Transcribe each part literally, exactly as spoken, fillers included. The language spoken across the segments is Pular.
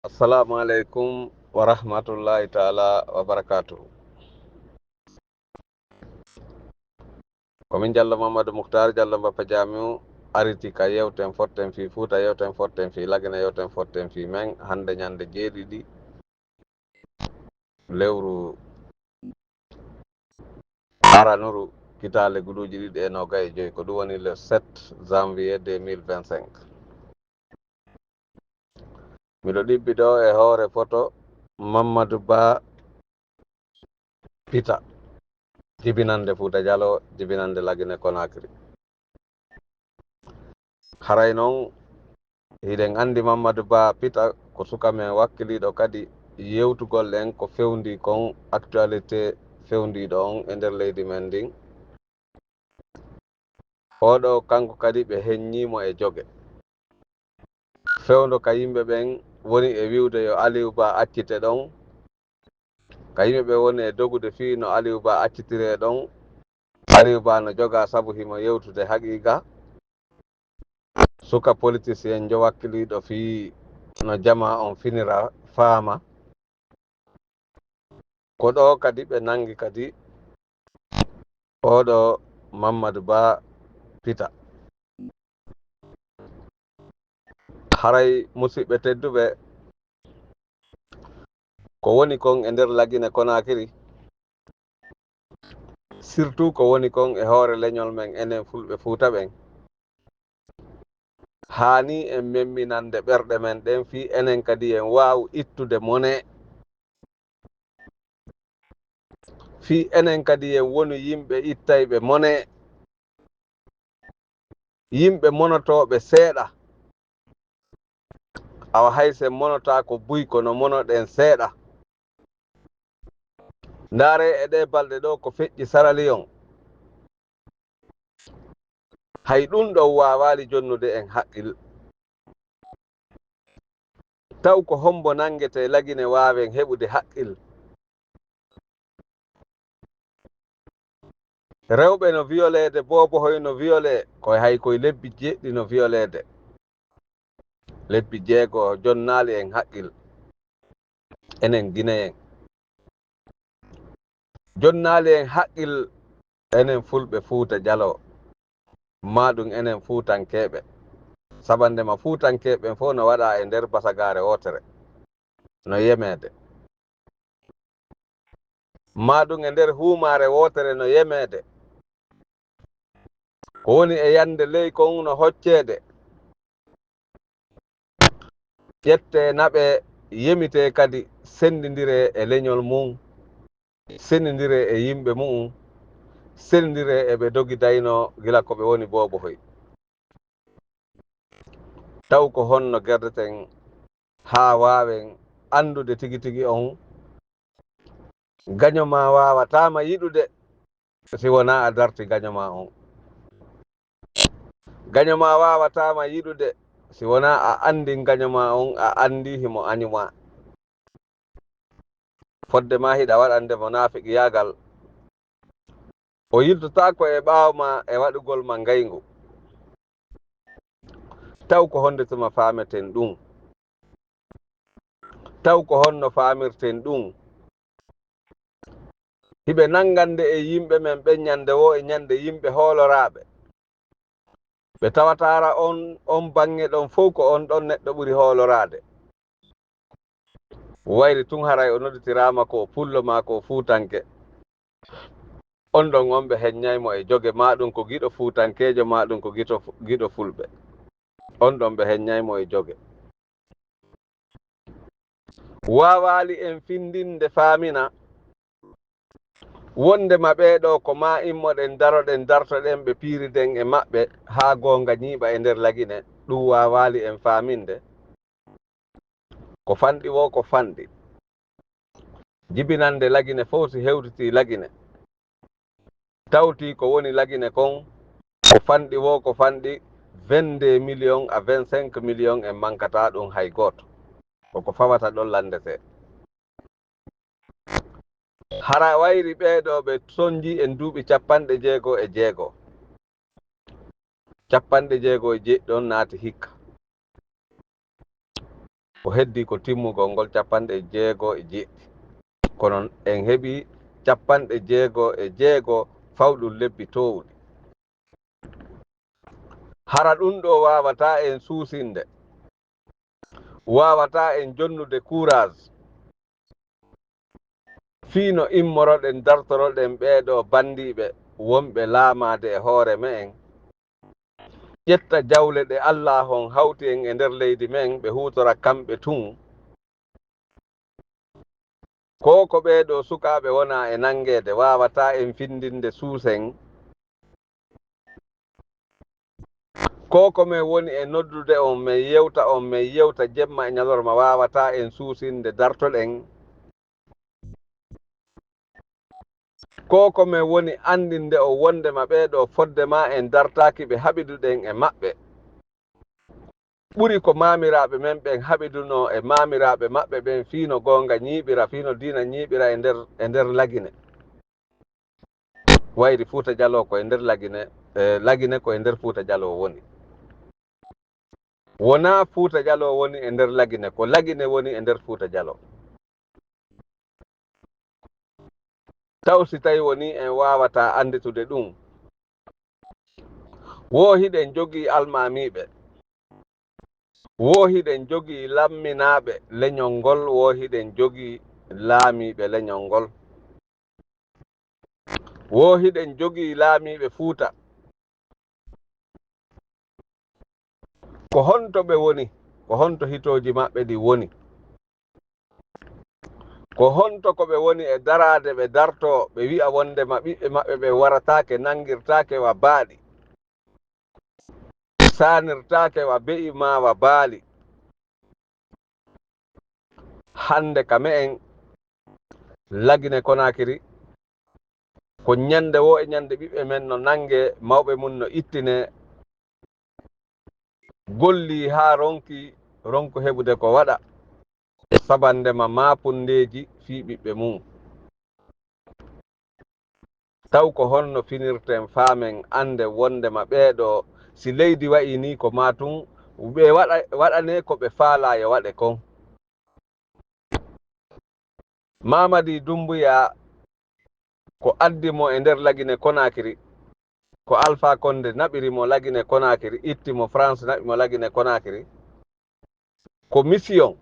Assalaamu aleykum wa rahmatullaahi ta'aalaa wa barakaatuhu. Ko min Jallo Mammadu Muktaar Jallo Mbappa Jaamiu ariti ka yewten fotten fii Fuuta, yewten fotten fii Lagine, yewten fotten fii men hannde ñannde jeeɗiɗi lewru aranuru kitaale guluuji ɗiɗi e noogay e joy, ko ɗum woni le sept janvier deux mille vingt-cinq. Miɗo ɗibbi ɗoo e hoore foto Mammadu Ba Pita, jibinannde Fuuta Jaloo, jibinannde Lagine Konakiri. Haray non, hiɗen anndi Mammadu Ba Pita ko suka men wakkiliiɗo kadi yewtugol en ko fewndii kon, actualité fewndiiɗo on e nder leydi men ndin. Oo ɗoo kanko kadi ɓe heññii mo e joge. Fewndo ka yimɓe ɓen woni e wi'ude yo Aliou Ba accite ɗon. Ka yimɓe ɓen woni e dogude fii no Aliou Ba accitiree ɗon. Aliou Ba no jogaa sabu himo yewtude haqiiqa. Suka politisien njo wakkiliiɗo fii no jamaa on finira faama. Ko ɗoo kadi ɓe nangi kadi oo ɗoo Mammadu Ba Pita. Haray, musiɓɓe tedduɓe, ko woni kon e nder Lagine Konakiri, surtout ko woni kon e hoore leñol men enen Fulɓe Fuuta ɓen, haani en memminande ɓerɗe men ɗen fii enen kadi en waawu ittude mone, fii enen kadi en wonu yimɓe ittayɓe mone, yimɓe monotooɓe seeɗa. Awa hay si en monotaako buy, kono monoɗen seeɗa. Ndaaree e ɗee balɗe ɗoo ko feƴƴi Sara Leyon. Hay ɗun ɗon waawaali jonnude en haqqil. Taw ko hombo nangetee Lagine waawen heɓude haqqil? Rewɓe no viyoleede, boobohoy no viyolee, koy hay koy lebbi jeeɗiɗi no viyoleede. Lebbi jeego jonnaali en haqqil, enen Gineyen. Jonnaali en haqqil, enen Fulɓe Fuuta Jaloo, maa ɗum enen Fuutankeeɓe. Sabandema Fuutankeeɓe ɓen fow no waɗaa e nder basagaare wootere, no yemeede. Maa ɗum e nder huumaare wootere no yemeede. Ko woni e yande ley kon no hocceede. Ƴettee naɓee, yemitee kadi, senndindiree e leñol mum, senndindiree e yimɓe mu'um, senndindiree e ɓe dogidaynoo gila ko ɓe woni boobohoy. Taw ko honno gerdeten haa waawen anndude tigi tigi on? Gaño maa waawataa ma yiɗude si wonaa a darti gaño maa on. Gaño maa waawataa ma yiɗude si wonaa a anndin gaño maa on, a anndii himo añu maa. Fodde maa hiɗa waɗande mo naafiqiyaagal, o yiltotaako e ɓaawo maa e waɗugol ma ngayngu. Taw ko honde tuma faameten ɗum? Taw ko honno faamirten ɗum? Hiɓe nanngande e yimɓe men ɓen ñande woo e ñande yimɓe hooloraaɓe. Ɓe tawataara on, on baŋŋe ɗon fow ko on ɗon neɗɗo ɓuri hooloraade. Wayri tun haray o nodditiraama ko o pullo maa ko o fuutanke. On ɗon on ɓe heññay mo e joge, maa ɗum ko giɗo fuutankeejo, maa ɗum ko giɗo, giɗo fulɓe. On ɗon ɓe heññay mo e joge. Waawaali en findinde faamina wondema ɓee ɗoo ko maa immoɗen, daroɗen, dartoɗen ɓe, piiriden e maɓɓe haa goonga ñiiɓa e nder Lagine, ɗum waawaali en faaminde. Ko fanɗi woo ko fanɗi. Jibinande Lagine fow si hewtitii Lagine, tawti ko woni Lagine kon, ko fanɗi woo ko fanɗi, vingt-deux millions à vingt-cinq millions en mankataa ɗum hay gooto. Ko ko fawata ɗon lanndetee. Hara wayri ɓee ɗoo ɓe sonjii en duuɓi capanɗe jeego e jeego. Capanɗe jeego e jeeɗiɗi on naati hikka. Ko heddii ko timmugol ngol cappanɗe jeego e jeeɗiɗi. Kono en heɓii cappanɗe jeego e jeego fawɗum lebbi toowuɗi. Hara ɗum ɗoo waawataa en suusinde, waawataa en jonnude kuuraas fii no immoroɗen dartoroɗen ɓee ɗoo banndiiɓe wonɓe laamaade e hoore me'en, ƴetta jawle ɗe Allaahu on hawti en e nder leydi men, ɓe huutora kamɓe tun. Ko ko ɓee ɗoo sukaaɓe wonaa e nanngeede, waawataa en findinde suusen. Ko ko men woni e noddude on, men yewta on, men yewta jemma e ñalorma, waawataa en suusinde dartoɗen. Ko ko men woni anndinde on wondema ɓee ɗoo fodde maa en dartaaki ɓe haɓiduɗen e maɓɓe. Ɓuri ko maamiraaɓe men ɓen haɓidunoo e maamiraaɓe maɓɓe ɓen fii no goonga ñiiɓira, fii no diina ñiiɓira e nder, e nder Lagine. Wayri Fuuta Jaloo ko e nder Lagine, e Lagine ko e nder Fuuta Jaloo woni. Wonaa Fuuta Jaloo woni e nder Lagine, ko Lagine woni e nder Fuuta Jaloo. Taw si tawi wonii en waawataa annditude ɗum, woo hiɗen jogii almaamiiɓe, woo hiɗen jogii lamminaaɓe leñol ngol, woo hiɗen jogii laamiiɓe leñol ngol, woo hiɗen jogii laamiiɓe Fuuta. Ko honto ɓe woni? Ko honto hitooji maɓɓe ɗin woni? Ko honto ko ɓe woni e daraade ɓe dartoo, ɓe wi'a wondema ɓiɓɓe maɓɓe ɓen warataake, nanngirtaake wa baaɗi, saanirtaake wa be'i maa wa baali? Hannde ka me'en Lagine Konaakiri, ko ñannde woo e ñannde ɓiɓɓe men no nanngee, mawɓe mun no ittinee, gollii haa ronki, ronku heɓude ko waɗa, sabannde ma maapundeeji fii ɓiɓɓe mun. Taw ko honno finirten faa men annde wondema ɓee ɗoo, si leydi wa'ii nii ko maa tun ɓe waɗa, waɗanee ko ɓe faalaa yo waɗe kon? Mamadi Dumbuya ko addi mo e nder Lagine Konaakiri, ko Alfaa Konde naɓiri mo Lagine Konaakiri, itti mo France, naɓi mo Lagine Konaakiri. Ko misiyon,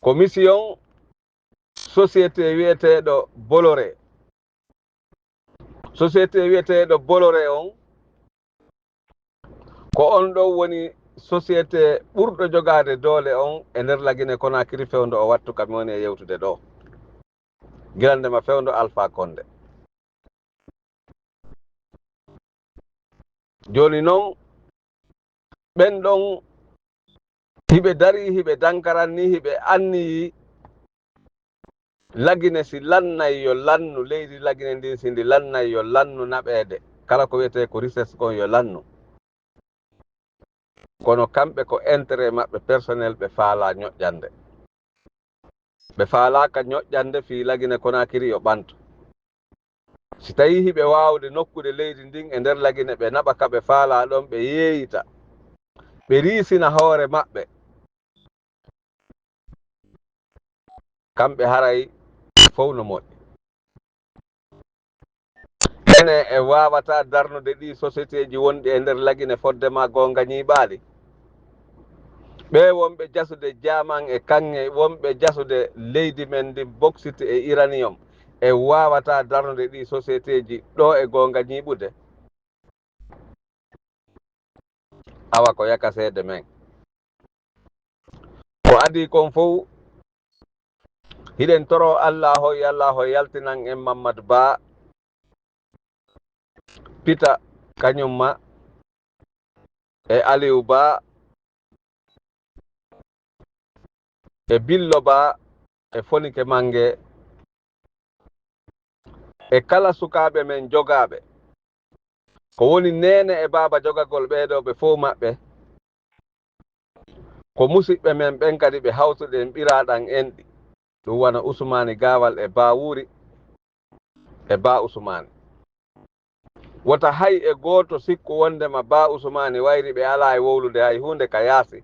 ko misiyon sosiyete wi'eteeɗo Bolloré. Sosiyete wi'eteeɗo Bolloré on, ko on ɗon woni sosiyete ɓurɗo jogaade doole on e nder Lagine Konaakiri fewndo oo wattu ka mi woni e yewtude ɗoo. Gila ndema fewndo Alfaa Konde. Jooni non, ɓen ɗon hiɓe darii, hiɓe dankaran nii, hiɓe anniyii Lagine si lannay yo lannu, leydi Lagine ndin si ndi lannay yo lannu naɓeede, kala ko wi'etee ko richesse kon yo lannu. Kono kamɓe ko intérêt maɓɓe personnel ɓe faalaa ñoƴƴande. Ɓe faalaaka ñoƴƴande fii Lagine Konaakiri yo ɓantu. Si tawii hiɓe waawde nokkude leydi ndin e nder Lagine, ɓe naɓa ka ɓe faalaa ɗon, ɓe yeeyita, ɓe riisina hoore maɓɓe, kamɓe haray fow no moƴƴi. Enen en waawataa darnude ɗii sosieteeji wonɗi e nder Lagine fodde maa goonga ñiiɓaali. Ɓee wonɓe jasude jaaman e kaŋŋe, wonɓe jasude leydi men ndin boksiti e iraniyom, en waawataa darnude ɗii sosieteeji ɗoo e goonga ñiiɓude. Awa ko yakaseede men. Ko adii kon fow, hiɗen toroo Allaahu, yo Allaahu yaltinan en Mammadu Ba, Pita kañum ma, e Aliw Ba, e Billo Ba, e Fonike Mange, e kala sukaaɓe men jogaaɓe, ko woni neene e baaba jogagol ɓee ɗoo ɓe fow maɓɓe, ko musiɓɓe men ɓen kadi ɓe hawtuɗen ɓiraaɗan enɗi, ɗum wano Usumaani Gaawal e Ba Wuuri e Ba Usumaani. Wota hay e gooto sikku wondema Ba Usumaani wayri ɓe alaa e wowlude hay huunde ka yaasi.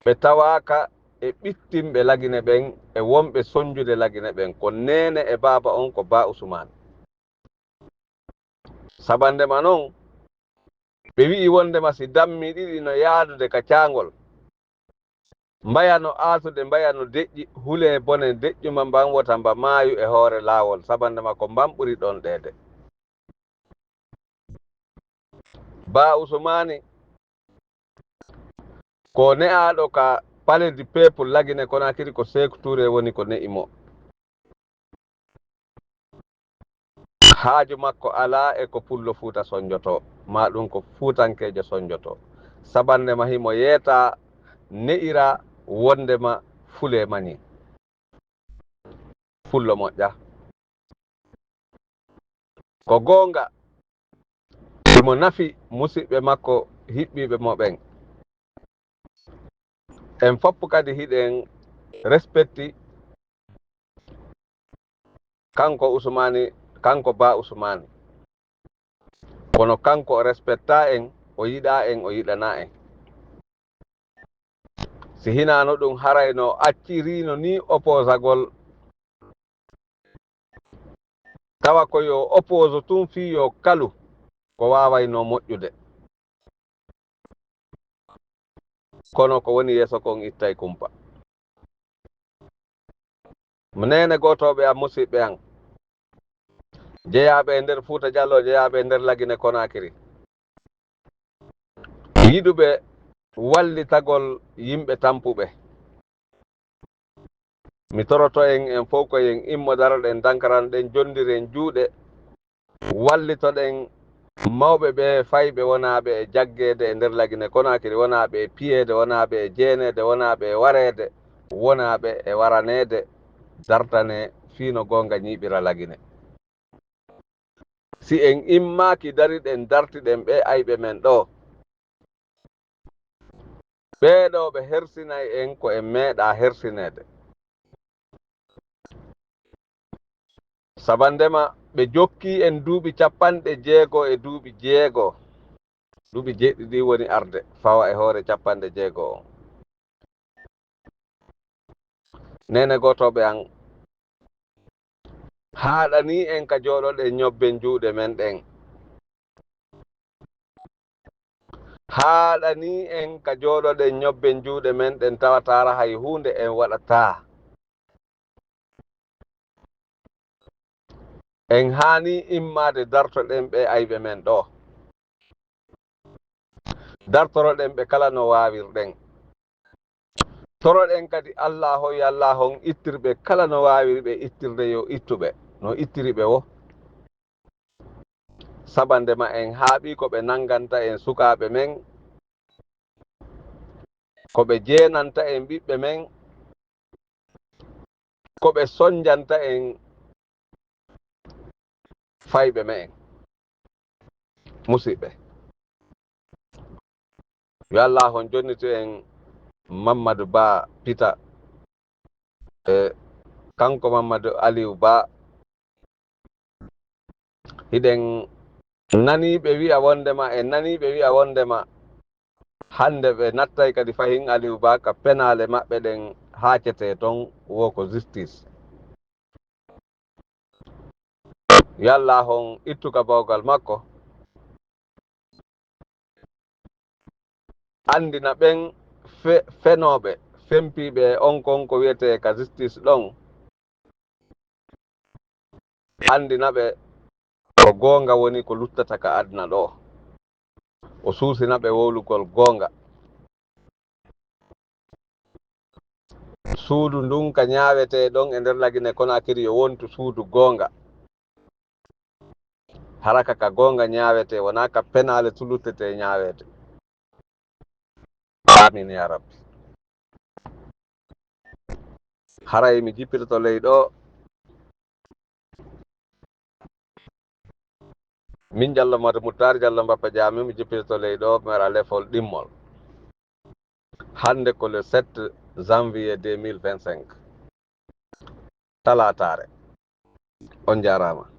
ɓe tawaaka e ɓittinɓe Lagine ɓen e wonɓe sonjude Lagine ɓen, ko neene e baaba on ko Ba Usmaan. Sabandema non, ɓe wi'i wondema si dammi ɗiɗi no yaadude ka caangol, mbaya no aatude, mbaya no deƴƴi, hulee bone deƴƴuma mban wota mba maayu e hoore laawol, sabandema ko mban ɓuri ɗonɗeede. Ba Usumaani ko ne'aaɗo ka Palais du Peuple Lagine Konakiri, ko Seeku Tuure woni ko ne'i mo. Haaju makko alaa e ko Pullo Fuuta sonjotoo, maa ɗun ko Fuutankeejo sonjotoo. Sabannde ma himo yeetaa, ne'iraa wondema fulee maɲii. Pullo moƴƴa. Ko goonga, himo nafi musiɓɓe makko hiɓɓiiɓe mo ɓen. En fof kadi hiɗen respecti kanko Usmaani, kanko Ba Usmaani. Kono kanko o respectaa en, o yiɗaa en, o yiɗanaa en. Si hinaano ɗun, haray no acciriino nii opposagol, tawa ko yo oppose tun fii yo kalu ko waawaynoo moƴƴude. Kono ko woni yeeso kon ittay kumpa. Mo neene gootooɓe am, musiɓɓe am, jeyaaɓe e nder Fuuta Jallo, jeyaaɓe e nder Lagine Konakiri, yiɗuɓe wallitagol yimɓe tampuɓe. Mi toroto en, en fow ko en immo daroɗen, dankaranoɗen, jondiren juuɗe, wallitoɗen mawɓe ɓe fayɓe wonaaɓe e jaggeede e nder Lagine Konakiri, wonaaɓe e piyeede, wonaaɓe e jeeneede, wonaaɓe e wareede, wonaaɓe e waraneede, dartanee fii no goonga ɲiiɓira Lagine. Si en immaaki dariɗen, dartiɗen ɓee ayɓe men ɗoo, ɓee ɗoo ɓe hersinay en ko en meeɗaa hersineede. Sabandema ɓe jokkii en duuɓi cappanɗe jeego e duuɓi jeego. Duuɓi jeeɗiɗi woni arde, fawa e hoore cappanɗe jeego on. Neene gootooɓe an, haaɗanii en ka jooɗoɗen ɲobben juuɗe men ɗen. Haaɗanii en ka jooɗoɗen ɲobben juuɗe men ɗen, tawataara hay huunde en waɗataa. En haanii immaade dartoɗen ɓee ayɓe men ɗoo. Dartoroɗen ɓe kala no waawirɗen. Toroɗen kadi Allaahu, yo Allaahu on ittir ɓe kala no waawiri ɓe ittirde, yo ittu ɓe no ittiri ɓe woo. Sabandema en haaɓii ko ɓe nanganta en sukaaɓe men, ko ɓe jeenanta en ɓiɓɓe men, ko ɓe sonjanta en fayɓe me'en. Musiɓɓe, yo Allaahu on jonnitu en Mammadu Ba Pita, e kanko Mammadu Aliyu Ba. Hiɗen nanii ɓe wi'a wondema, en nanii ɓe wi'a wondema hannde ɓe nattay kadi fahin Aliyu Ba ka penaale maɓɓe ɗen haacetee ton, woo ko justice. Yo Allaahu on ittu ka bawgal makko, anndina ɓen fe-, fenooɓe, fempiiɓe e on kon ko wi'etee ka justice ɗon, anndina ɓe ko goonga woni ko luttata ka aduna ɗoo. O suusina ɓe wowlugol goonga. Suudu ndun ka ɲaawetee ɗon e nder Lagine Konakiri yo wontu suudu goonga. Hara ka, ka goonga ɲaawetee, wonaa ka penaale tuluttetee ɲaawetee. Aamiin yaa Rabbi. Haray mi jippitoto ley ɗoo. Min Jallo Madu Muttaar Jallo Mbappa Jaami, mi jippitoto ley ɗoo, mi waɗa lefol ɗimmol. Hannde ko le sept janvier deux mille vingt-cinq. Talaataare. On jaaraama.